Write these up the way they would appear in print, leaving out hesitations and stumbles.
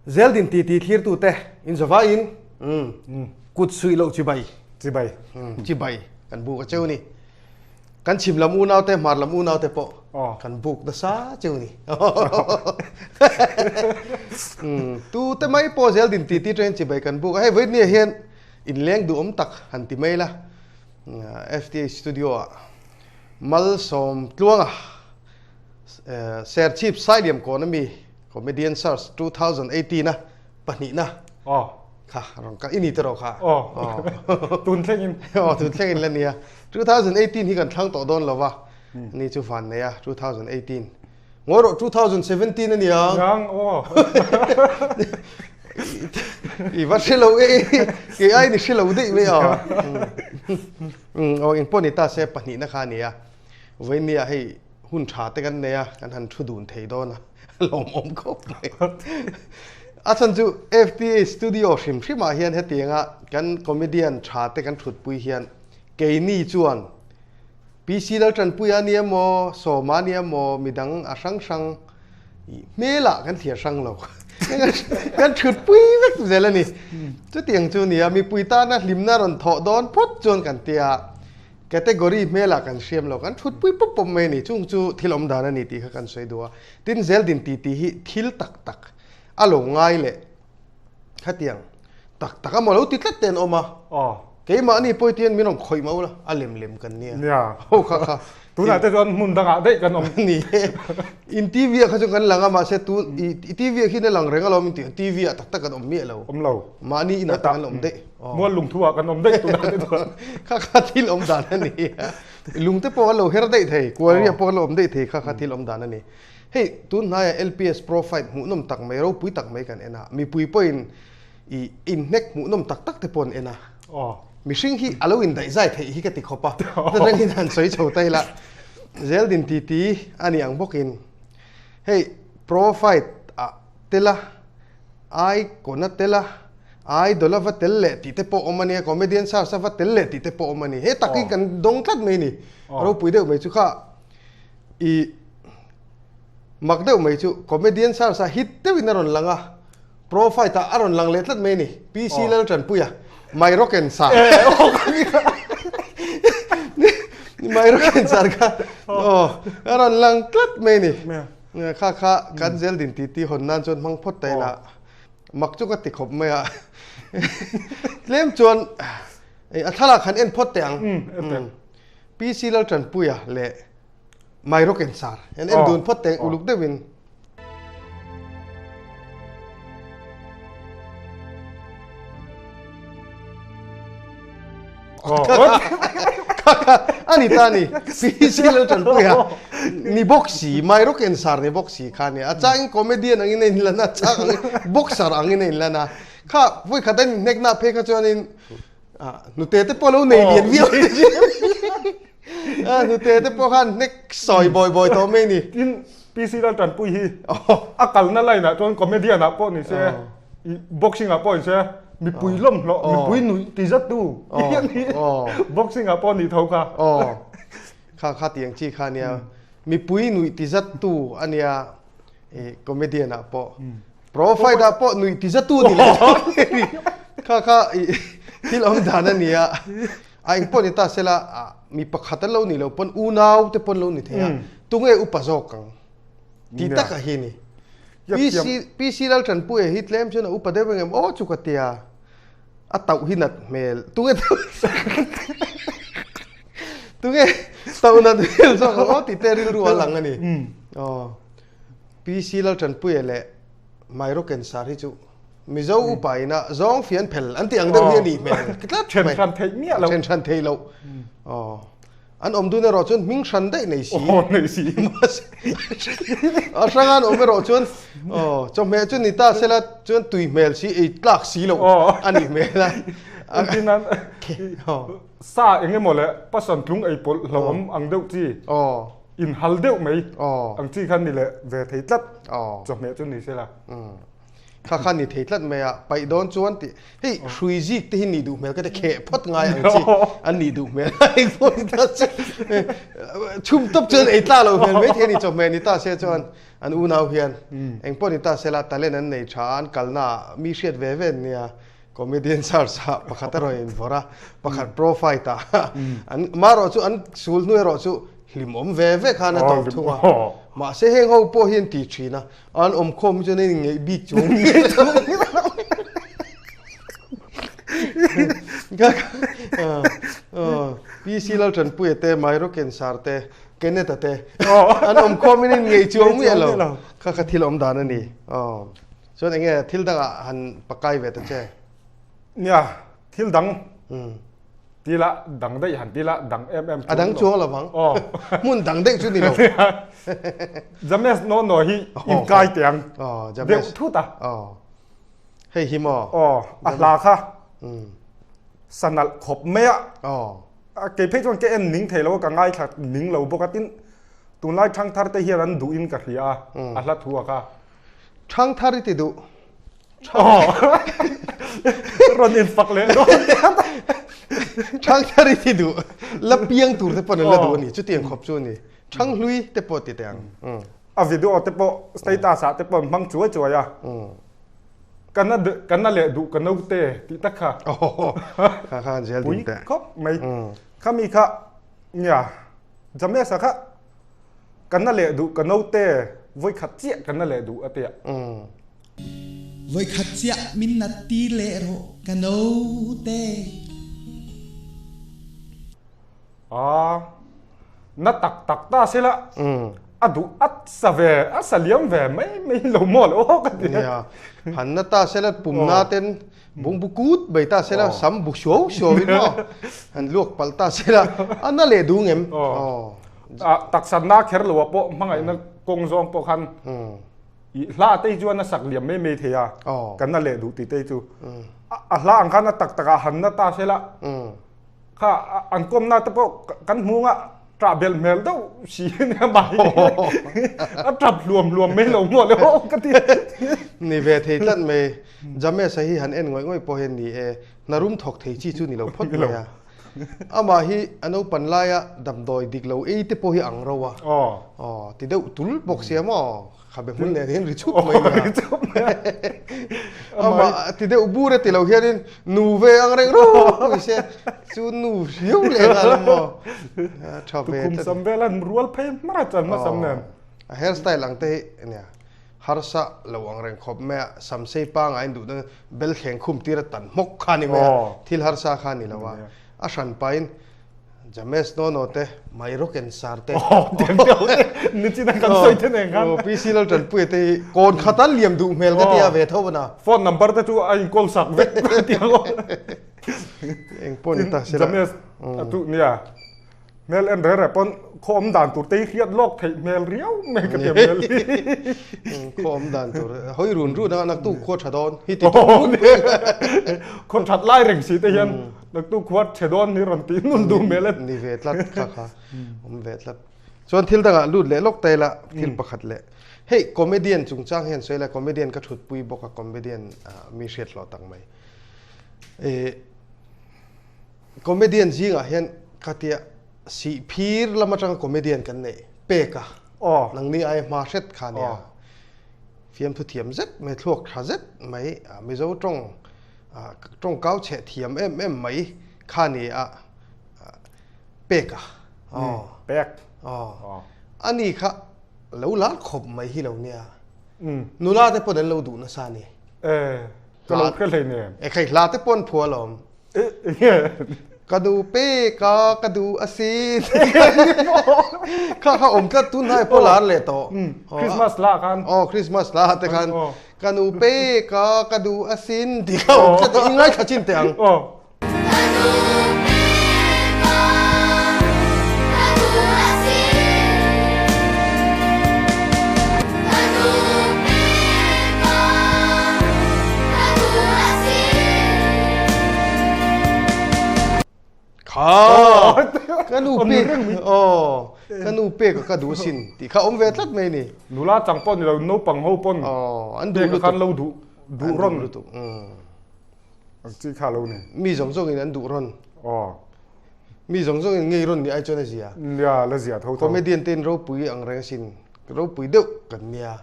Zeldin titi thlirtute in zavaiin kut suih loh chibai. Chibai. Chibai kan buk a cheu ni. Kan chhim lam unaute, hmar lam unaute pawh kan buk nasa cheu ni. Tute mai pawh Zeldin titi atangin chibai kan buk a. Hei vawinia hian inleng duhawm tak han ti mai la. FTA studio ah Malsawm Tluanga Serchhip Sailiam kawn ami Comedian Search 2018 a pahnihna kha rawn kal i ni tawh kha. Tun thleng in. Aw tun thleng in la nia. 2018 hi kan thlang tawh dawn lo va. Ni chu van nei a 2018. Ngawi rawh 2017 a nia. Yang aw. I va hre lo e kei ai ni hre lo daih mai a. Aw engpawh ni ta se pahnihna kha a nia. Vawinia hei hun tha te kan nei a, kan han thu dun thei dawn a, a lawmawm khawp mai. A chhan chu FTA studio hrim hrimah hian hetianga kan comedian tha te kan thutpui hian keini chuan PC Laltanpuia nia maw, Sawma nia maw, midang a hrang hrang hmelah kan thliar hrang lo. Kan thutpui vek zel a ni. Chutiang chu nia, mipui tana hlimna rawn thawh dawn phawt chuan kan tia. Category hmelah kan hriam lo, kan thutpui pawp pawp mai a ni. Chung chu thil awm dan a ni tih kha kan sawi duh a. Tin, zeldin titi hi thil tak tak a lo ngai leh khatiang tak tak a maw lo ti tlat te an awm a. Keimahni pawh tian min rawn khawih mauh la, a lem lem kan nia. Ho kha kha. Tunah te chuan hmun dangah daih kan awm. Ni e. In TV ah kha chuan kan lang a, mahse tun i TV ah khian a lang reng alawm in ti a, TV ah tak tak kan awm miah lo. Awm lo. Mahni inah te kan awm daih. Mual lungthu ah kan awm daih tunah te chuan. Kha kha thil awm dan a ni a. Lung te pawh an lo her daih thei, kualriah pawh an lo awm daih thei kha kha thil awm dan a ni. Hei tun hnaiah LPS Pro Fight hmuhnawm tak mai, ropui tak mai kan en a, mipui pawhin i inhnek hmuhnawm tak tak te pawh an en a. Mihring hi a lo indaihzai theih hi ka ti khawp a, hetiangin han sawi chho ta ila. Zeldin titi a ni ang bawkin hei Pro Fight ah tel a, Icon a tel a, Idol a va tel leh tih te pawh awm a nia, Comedian Search a va tel leh tih te pawh awm a ni. He tak hi kan dawng tlat mai a ni. Ropui deuh mai chu kha i mak deuh mai chu Comedian Search a hit deuhin a rawn lang a, Pro Fight ah a rawn lang leh tlat mai a ni. PC Laltanpuia, My Rock and Sar. My Rock and Sar kha aw a rawn lang tlat mai a ni. Kha kha kan zeldin titi hawn nan chuan hmang phawt ta ila. Mak chu ka ti khawp mai a. Tlem chuan a thlalak han en phawt teh ang. PC Laltanpuia leh My Rock and Sar an en dun phawt teh uluk deuhin. A ni ta ni PC Laltanpuia ni bawk si My Rock and Sar ni bawk si kha nia a changin comedian angin a inlan a chang angin boxer angin a inlan a kha vawi khat a inhnek na phei kha chuanin hnute te pawh lo nei lian viau a hnute te pawh khan hnek sawi bawi bawi tawh mai ni. Tin PC Laltanpui hi a kalna line ah chuan comedian ah pawh ni se Boxing ah pawh in se mipui lawm hlawh mipui nuih ti zat tu boxing ah pawh nih tho kha. Kha kha tiang chi kha nia mipui nuih ti zat tu ania comedian ah pawh pro fight ah pawh nuih ti zat tu ni leh kha kha thil awm dan ania a eng pawh ni ta sela mi pakhat an lo nih loh pawn unau te pawn lo ni thei a tunge upa zawk ang ti taka hi ni. PC PC Laltanpuia hi tlem chuan a upa deuh engem aw chu ka tia a tauh hi nat hmel tunge tunge tauh nat hmel zawk ang aw tih te rilru a lang a ni aw PC Laltanpuia leh Myro Kensar hi chu Mizo upa ina zawng fian phel an tih ang deuh hi a nih hmel tlat mai then hran theih miah lo then hran theih loh aw An awm dun erawh chuan hming hran daih nei si. Aw nei si. A hrang an awm erawh chuan aw chawhmeh chu ni ta sela chuan tui hmel si ei tlak si loh a nih hmel a. Engtin an sa eng emaw leh pasan tlung ei pawlh hlo awm ang deuh chi in hal deuh mai ang chi khan ni leh ve thei tlat chawhmeh chu ni sela. Kha kha ni thei tlat mai a, paih dawn chuan tih hei hrui zik te hi nih duh hmel ka ti kheh phawt ngai ang chi an nih duh hmel eng pawh ni ta se chhum tawp chuan ei tla lo hmel mai thei a ni chawhmeh ni ta se chuan an unau hian eng pawh ni ta se la talent an nei tha a an kalna ah mi hriat ve ve an nia comedian search ah pakhat a rawn invawrh a pakhat pro fight ah an amaherawh chu an sul hnu erawh chu hlimawm ve ve khan a tawp thung a mahse heng ho pawh hi an ti thin a An awm khawm hi chuan a inngeih bik chuang PC Laltanpuia te, Myro Kensar te, Kenneth-a te an awm khawm in inngeih chuang miah lo. Kha kha thil awm dan a ni. Chuan eng nge thil dangah han pakai ve ta che? Nia, thil dang. Ti la dang daih han ti la dang em em A dang chuang lo vang. Aw. Hmun dang daih chu ni lo. James no no hi in kai te ang. Aw, James. Deuh thut a. Aw. Hei hi maw? Aw, a hla kha. Sanal khawp mai a. Aw. Kei phei chuan ka en ning thei lo a, ka ngaithla ning lo bawk a tin tunlai thangthar te hian an duh in ka hria a, a hla thu a kha. Thangthar i ti duh. Rawn in fak leh dawn. Thangthar i ti duh. La piang tur te pawh an la duh a ni. Chutiang khawp chu a ni. Thanghlui te pawh ti teh ang. A video te pawh status ah te pawh an hmang chuai chuai a. Kan a kan a leh duh ka naute tih tak kha. Kha kha an zel ding teh. Pui khawp mai. Khami kha nia Jamesa kha Ka na leh duh ka naute vawikhat chiah ka na leh duh a tia. Vawikhat chiah min nat tir leh rawh ka naute. Aa na tak tak ta sela a duh a sa ve a sa liam ve mai mai lo maw le aw ka ti. Nia han na ta sela pumna ten bungbu kut mai ta sela sam bu suau suau in maw han luak palh ta sela a na leh duh ngem. Aw. Taksa na kher lo ah pawh hmangaihna kawng zawng pawh khan i hla te hi chuan a sak liam mai mai thei a kan na leh duh tih te hi chu a hla ang khan a tak tak ah han na ta sela kha an kawmna te pawh kan hmung a ṭah belh hmel deuh si nia mai a ṭap hluam hluam mai lo maw le aw ka ti ni ve thei tlat mai James-a hi han en ngawih ngawih pawh hian ni e hna rum thawk thei chi chu ni lo phawt mai a. Amah hi a naupan laia damdawi dik lo ei te pawh hi ang ro a. Aw. Ti deuh tul bawk sia maw? Khabe hmun nen hian ri chhup mai nia. Ri chhup mai a. Amah ti deuh bur e ti lo hianin nu ve ang reng ro pawh se chu nu riau leh nghal a maw? Tha ve. Tukhum sam vel an rual phei hmar a chan hmasam nen. A hairstyle ang te hi nia. Harsa lo ang reng khawp mai a, samsei pangai in duhna bel thleng khum tir a tan hmawk kha ni mai a, thil harsa kha ni lo a, a hran pahin James Nono te, Mai Rock and Sar te, PC Laltanpuia te hi kawn khat an liam duh hmel ka ti a ve tho a. Phone number te chu a inkawl sak vek ka ti ang aw. Eng pawh ni ta se la. James a tu nia. Hmel en reh reh pawn khaw awm dan tur te hi hriat lawk theih hmel riau mai ka ti hmel hi. Khaw awm dan tur hawi run run a naktuk khua tha dawn hi ti tum run reng. Khaw that lai reng si te hian naktuk khua chhe dawn hi rawn tih nul duh hmel e. Ni ve tlat kha kha awm ve tlat. Chuan thil dangah lut leh lawk ta ila thil pakhat leh hei comedian chungchang hian sawi ila comedian ka thutpui bawk a comedian mi hriat hlawh tak mai. Comedian zingah hian khatia sih phir lam atanga comedian kan neih pek a, nangni ai hma hret kha nia. Fiamthu thiam zet mai, thluak tha zet mai, Mizo tawng tawng kau chheh thiam em em mai kha ni a pek a. Pek. Ani kha lo lar khawp mai hi lo nia. Nula te pawn an lo duh nasa a ni. Ka lo hre hleinem. E khai hla te pawn phuah alawm. Ka duh pek a, ka duh asin. Kha kha awm tlat tun hnai pawh lar leh tawh. Christmas la khan. Aw Christmas la te khan. Ka duh pek a, ka duh asin tih kha awm tlat. I ngaithla chin teh ang. Ka duh pek a, ka duh asin. Ka duh pek a, ka duh asin. Kha ka nu pek aw ka nu pek ka duh sin tih kha awm ve tlat mai ni. Nula chang pawh ni lo naupang ho pawn aw an duh lutuk khan lo duh. duh rawn lutuk ang chi kha lo ni. Mi zawng zawngin an duh rawn. Aw. Mi zawng zawngin ngei rawn ni ai chuan a zia. Nia la zia tho tho. Comedian te in ropui ang reng asin. Ropui deuh kan nia.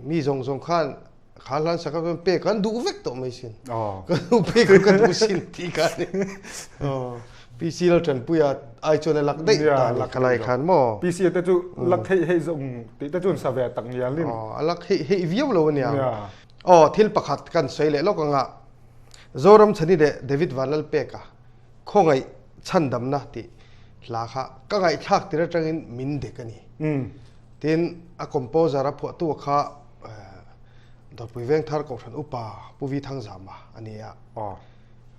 Mi zawng zawng khan kha hlan sak a pek an duh vek tawh mai sin. Aw. Ka duh pek ka duh sin tih kha ni. Aw. PC lo tanpuia ai chuan a lak daih ta ni khalai khan maw. PC te chu lak heih heih zawng tih te chuan sa ve tak ngial in. Aw a lak heih heih viau lo ania. Aw thil pakhat kan sawi leh lawk anga Zoram Chhani leh David Vanlalpeka khawngaih chhandamna tih hla kha ka ngaihthlak tir atangin min dek a ni. Tin a composer a phuahtu kha Dawrpui Vengthar Kohhran Upa Pu Vi Thangzama a ni a.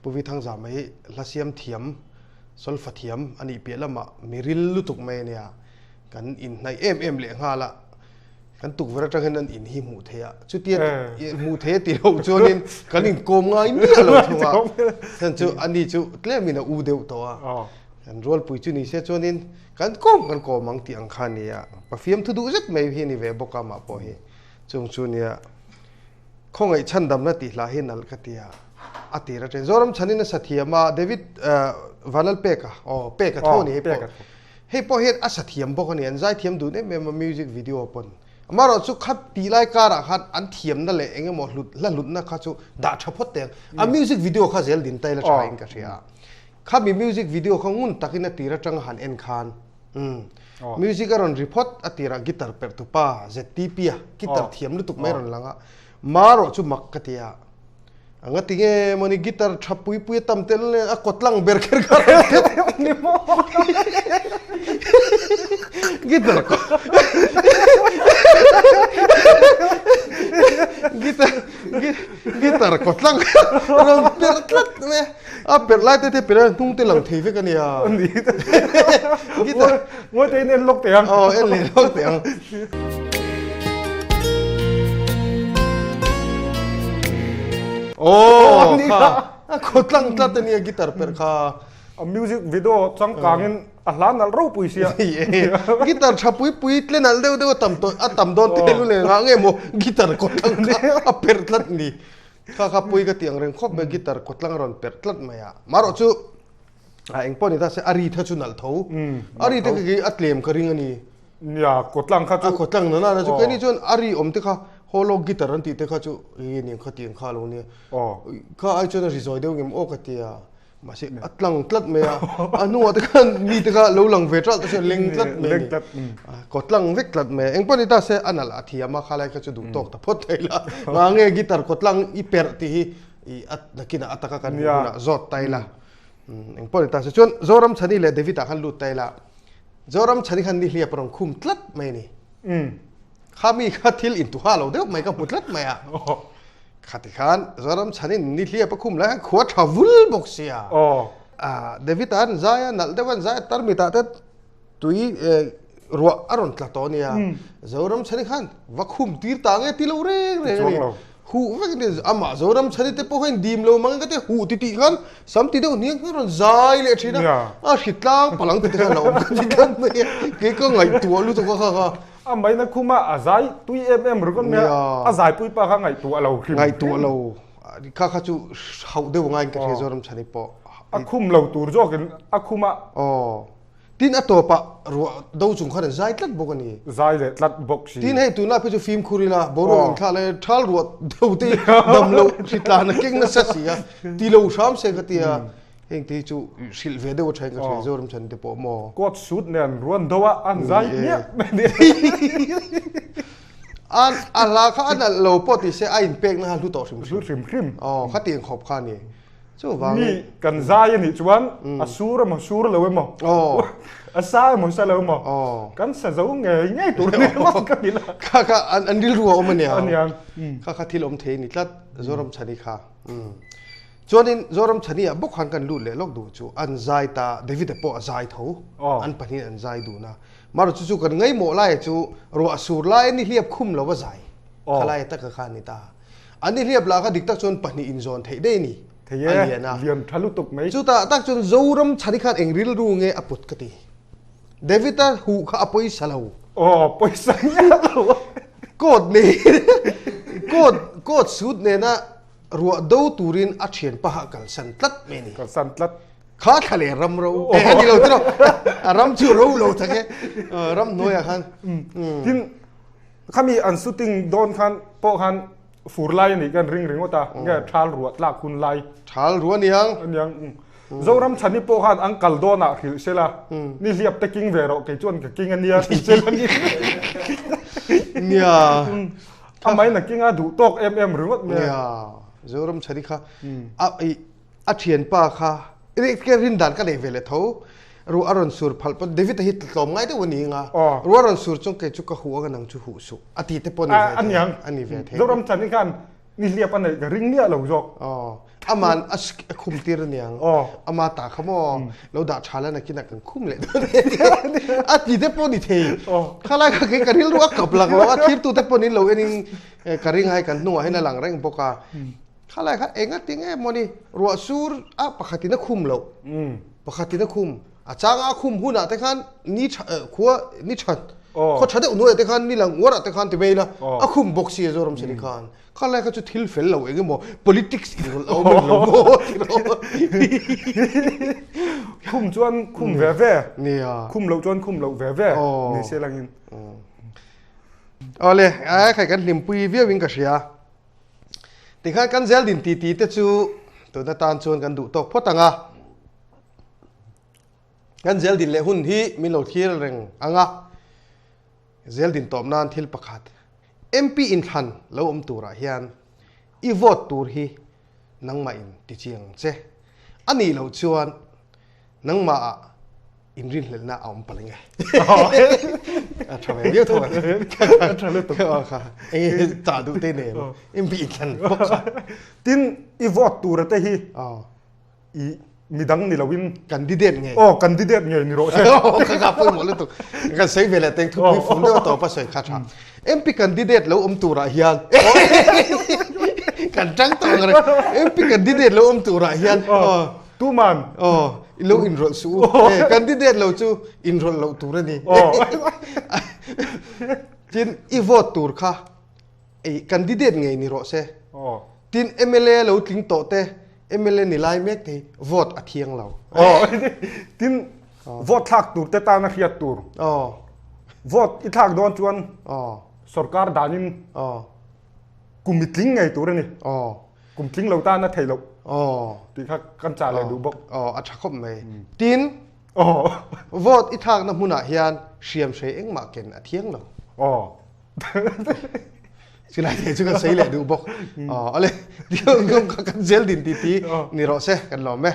Pu Vi Thangzama hi hla siam thiam, solfa thiam a nih piah lamah mi ril lutuk mai a nia. Kan inhnaih em em leh nghal a, kan tukverh atang hian an in hi hmuh theih a, chutia hmuh theih a tih loh chuanin kan inkawm ngai miah lo thung a. Chhan chu ani chu tlemin a u deuh tawh a, kan rualpui chu ni se chuanin kan kawm kan kawm ang tih ang kha a ni a. Pafiam thu duh zet mai hi a ni ve bawk a amah pawh hi chung chu nia. Khawngaih chhandamna tih hla hi nalh ka ti a, a tir atang Zoram chhanin a sa thiam a, David Vanlalpeka, aw Peka tho a ni hei pawh. Hei pawh hian a sa thiam bawk a ni, an zaithiam dun em em a music video pawn. Amaherawh chu kha tih lai karah khan an thiamna leh eng emaw hlut hla hlutna kha chu dah tha phawt teh ang. A music video kha zel din tail a tha in ka hria. Khami music video kha ngun takin a tir atanga han en khan Umm. Music a rawn ri phawt a tirah guitar perh tu pa ZTP a guitar thiam lutuk mai a rawn lang a, marawh chu mak ka ti a, a nga ti nge mawni guitar tha pui pui a tam tel nen a kawt lang ber kher kha rawn tel ni maw guitar guitar guitar kawt lang rawn perh tlat mai a. A perh lai te te perh a hnung te lang thei vek a nia. Guitar. Ngawi te in en lawk teh ang. Aw en leh lawk teh ang. Aw kha a khaw tlang tlat a nia guitar perh kha. A music video changkangin a hla nalh ropui sia. Guitar tha pui pui tle nalh deuh deuh a tam tawh a tam dawn te lu leh ngah nge maw guitar kawt tlang kha a perh tlat ni. Kha kha pui ka tih ang reng khawp mai guitar kawt tlang a rawn perh tlat mai a. Marawh chu a eng pawh ni ta se a ri tha chu nalh tho. A ri te khi a tlem ka ring a ni. Nia kawt tlang kha chu. A kawt tlang nana na chu keini chuan a ri awm te kha hollow guitar an tih te kha chu nge ni ang kha tih ang kha a lo nia. Kha ai chuan a ri zawi deuh ngem aw ka ti a. Mahse a tlang tlat mai a, a hnungah te khan mi te kha lo lang ve tral te chuan leng tlat mai a ni. Kaw tlang vek tlat mai a, engpawh ni ta se a nalh a thiam a, khalai kha chu duh tawk ta phawt thei la. Mah nge guitar kaw tlang i perh tih hi i a nakinah a taka kan hmuh hunah zawt ta ila. Engpawh ni ta se chuan Zoram Chhani leh David ah khan lut ta ila, Zoram Chhani khan nihliap a rawn khum tlat mai a ni. Kha mi kha thil intuha lo deuh mai ka hmu tlat mai a. Khati khan Zoram chhanin ni hliap a khum lai khan khua tha vul bawk sia. David an zai a nalh deuh an zai a tarmit ah te tui ruah a rawn tla tawh ania. Zoram chhani khan va khum tir ta nge ti lo reng reng a ni. Huh vek a ni amah Zoram chhani te pawh khan dim lo mang ka ti huh ti tih khan sam ti deuh hniang khan rawn zai leh thin a. A hritlang palang ti te khan a awm ka ti tlat mai a. Kei ka ngaihtuah lutuk a kha kha. A maina khuma a zai tui em em ringawt mai a, a zaipui pa kha ngaihtuah lo hrim. Ngaihtuah lo, kha kha chu hauh deuh ngaiin ka hria Zoram chhani pawh. A khum lo tur zawkin a khum a. Aw, tin a tawpah ruah do chung khan an zai tlat bawk a ni. Zai leh tlat bawk si. Tin hei tunah phei chu fimkhur ila, boruak in thlah lai thal ruah deuh te dam loh hritlan a keng nasa si a, ti lo hram se ka tia. Heng te hi chu hrilh ve deuh a tha in ka hria Zoram chhan te pawh maw. Coat suit nen ruan do a an zai hmiah mai ni. An a hla kha a nalh lo pawh ti se a in pek na kha hlu tawh hrim hrim. Hlu hrim hrim. Aw khatiang khawp kha ni. Chuvang Mi kan zai a nih chuan a sur emaw sur lo emaw. Aw. A sa emaw sa lo emaw. Aw. Kan sa zo ngei ngei tur ni emaw ka ti la. Kha kha an rilru a awm a nia. A nia. Kha kha thil awm thei a ni tlat Zoram chhani kha. Chuanin Zoram Chhani-ah bawk khan kan lut leh lawk duh chu an zai ta, David-a pawh a zai tho, an pahnihin an zai dun a. Marawh chu chu kan ngaihmawh laia chu ruah sur lai an nihliap khum lo a zai kha laia taka kha a ni ta. An nihliap lah kha dik tak chuan pahnih inzawn theih daih a ni, a lian a. Lian tha lutuk mai. Chutah tak chuan Zoram Chhani khan eng rilru nge a put ka ti. David-a huh kha a pawisa lo. Aw, pawisa ngial lo. Coat nei, coat. Coat suit nena ruah do turin a thian paha kalsan tlat mai a ni. Kalsan tlat. Kha thla leh ram ro. Eh a ni lo tiraw. A ram chu ro lo tak e. Ram hnuaiah khan. Tin, khami an shooting dawn khan pawh khan fur lai a nih kan ring ringawt a, nge thal ruah tlak hun lai. Thal ruah aniang. Aniang. Zoram chhani pawh khan an kal dawnah hrilh sela, ni hliap te king ve rawh kei chuan ka king ania tih sela ni. Nia. Amah in a king a duh tawk em em ringawt mai a. Nia. Zoram chhani kha a i a thianpa kha ka rin dan ka nei ve leh tho. Ruah a rawn sur phalh pawn David a hi tlawm ngai deuh a ni anga ruah a rawn sur chuan kei chu ka huh anga nang chu huh suh a ti te pawh a ni ve thei. A ni ve thei. Zoram chhani khan ni hliap a neih ka ring miah lo zawk. Aman a khum tir aniang. Ama ta kha maw lo dah tha la nakinah kan khum leh dawn a ti te pawh ni thei. Khalai kha kei ka rilru a kap lak lo a thirtu te pawh nin lo enin ka ring hai kan hnungah hian a lang reng bawk a. Khalai kha enga ti nge mawni ruah sur a pakhatin a khum loh. Pakhatin a khum. A changa a khum hunah te khan ni tha khua ni tha khaw tha deuh hnuaiah te khan ni lang uarah te khan ti mai ila a khum bawk si a Zoram Seni khan. Kha lai kha chu thil fel lo eng emaw politics in rawlh a awm em lo maw ti lo. Khum chuan khum ve ve. Nia. Khum loh chuan khum loh ve ve ni se langin. Awle, ai khai kan hlimpui viau in ka hria. Tikhan kan zel din ti ti te chu tuna tan chuan kan duh tawk phawt ang a. Kan zel din leh hun hi min lo thlir reng ang a. Zel din tawp nan thil pakhat MP inthlan lo awm turah hian i vote tur hi nangmah in ti chiang ang che. A nih loh chuan nangmah ah inrinhlelhna a awm palh enge. A tha ve viau tho a. A tha lutuk. Enge chah duh te nei em? MP inthlan bawk kha. Tin, i vote tura te hi i midang ni loin candidate ngei oh candidate ngei ni rawh se ka ka pawimawh lutuk kan sawi ve leh teng thupui fun deuh tawp a sawi kha tha MP candidate lo awm turah hian kan tang tawh ang reng MP candidate lo awm turah hian tuman oh lo inrawlh suh u candidate lo chu inrawlh loh tur a ni tin i vote tur kha ei candidate ngei ni rawh se tin MLA lo tling tawh te MLA ni lai mek te hi vote a thiang lo. Tin vote thlak tur te tan a hriat tur. Vote i thlak dawn chuan sorkar danin kum i tling ngei tur a ni. Kum tling lo tan a theih loh tih kha kan chah leh duh bawk. A tha khawp mai. Tin vote i thlakna hmunah hian hriamhrei engmah ken a thiang lo. Silai te chu kan sei leh duh bawk. Awle, diong diong kha kan zel din ti ti ni rawh se kan lawm e.